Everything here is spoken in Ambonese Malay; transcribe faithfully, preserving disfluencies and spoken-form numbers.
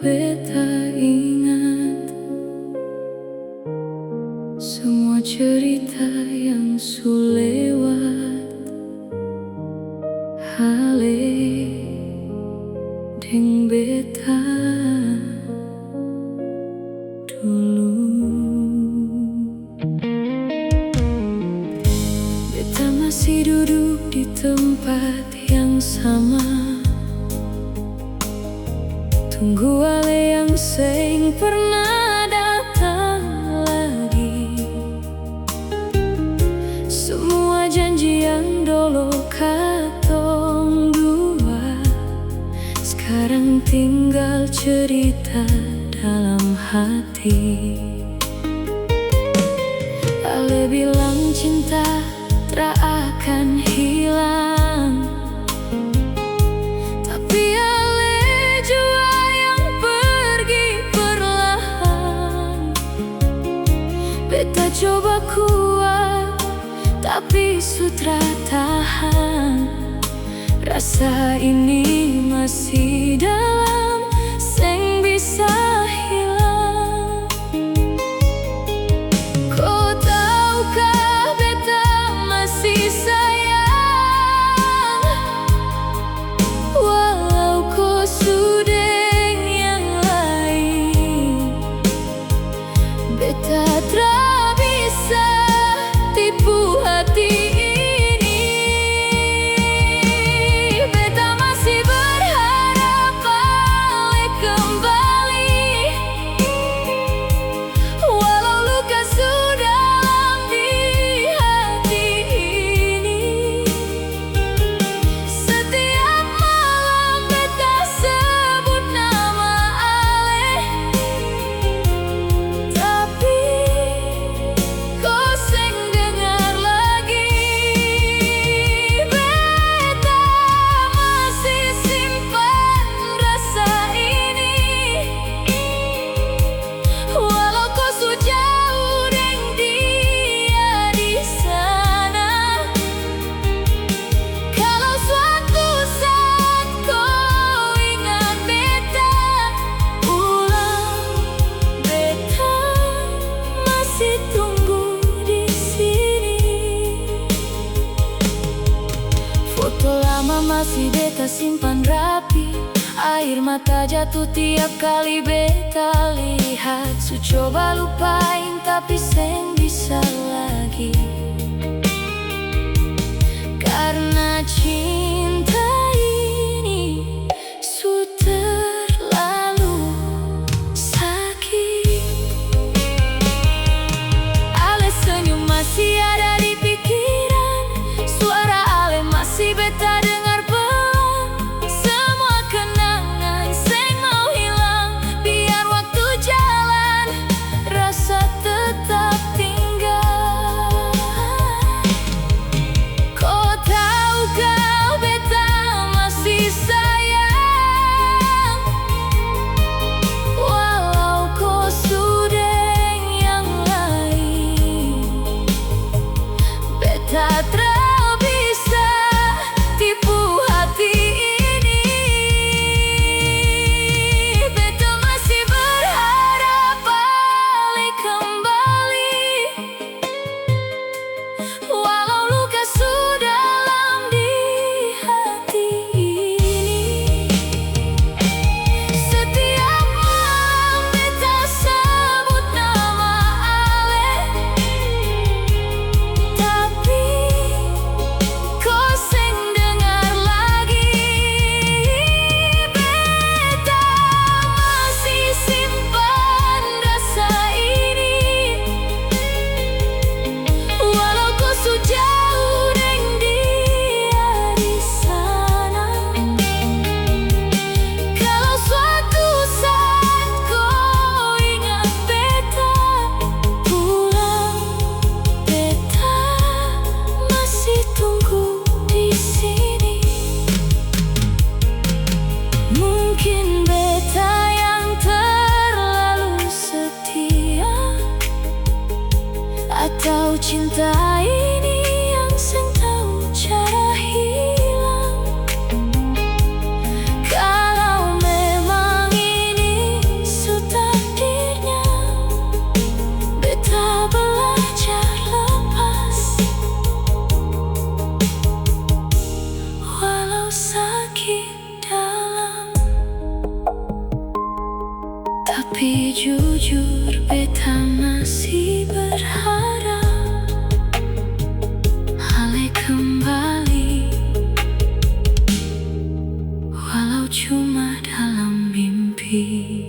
Beta ingat samua cerita yang su lewat, Ale deng beta dulu. Beta masih duduk di tempat yang sama, tunggu Ale yang seng pernah datang lagi. Semua janji yang dolo katong dua, skarang tinggal cerita dalam hati. Ale bilang cinta tra akan hilang, tapi Ale jua yang pergi perlahan. Beta coba kuat, tapi su tra tahan. Rasa ini masih dalam, seng bisa hilang. Ko tau ka beta masih sayang, walau ko su deng yang lain. Beta tra bisa tipu hati ini. Beta masih berharap bale kembali, walau luka su dalam di hati ini. Setiap malam beta sebut nama Ale, tapi ko seng dengar lagi. Beta masih simpan rasa ini. Walau ko su jauh deng dia di sana, kalau suatu saat ko ingat beta pulang, beta masih tunggu di sini. Foto lama masih beta simpan rapi. Air mata jatuh tiap kali beta lihat. Su coba lupain tapi seng bisa lagi, karna cinta ini su terlalu saki. Ale senyum masih ada di pikiran, suara Ale masih beta dengar pelan. Semua kenangan seng mau hilang, biar waktu jalan, rasa tetap tinggal. Ko tau ka beta masih sayang, walau ko su deng yang lain. Beta tra bisa tipu hati ini. Beta masih berharap bale kembali, walau luka su dalam di hati ini. Setiap malam beta sebut nama Ale, tapi ko seng dengar lagi. Beta masih simpan rasa ini, walau ko su jauh deng dia di sana. Kalau suatu saat ko ingat beta pulang, beta masih tunggu di sini. Mungkin beta yang terlalu setia, atau cinta ini yang seng tau cara hilang. Kalau memang ini Tapi jujur, beta masih berharap ale kembali, walau cuma dalam mimpi.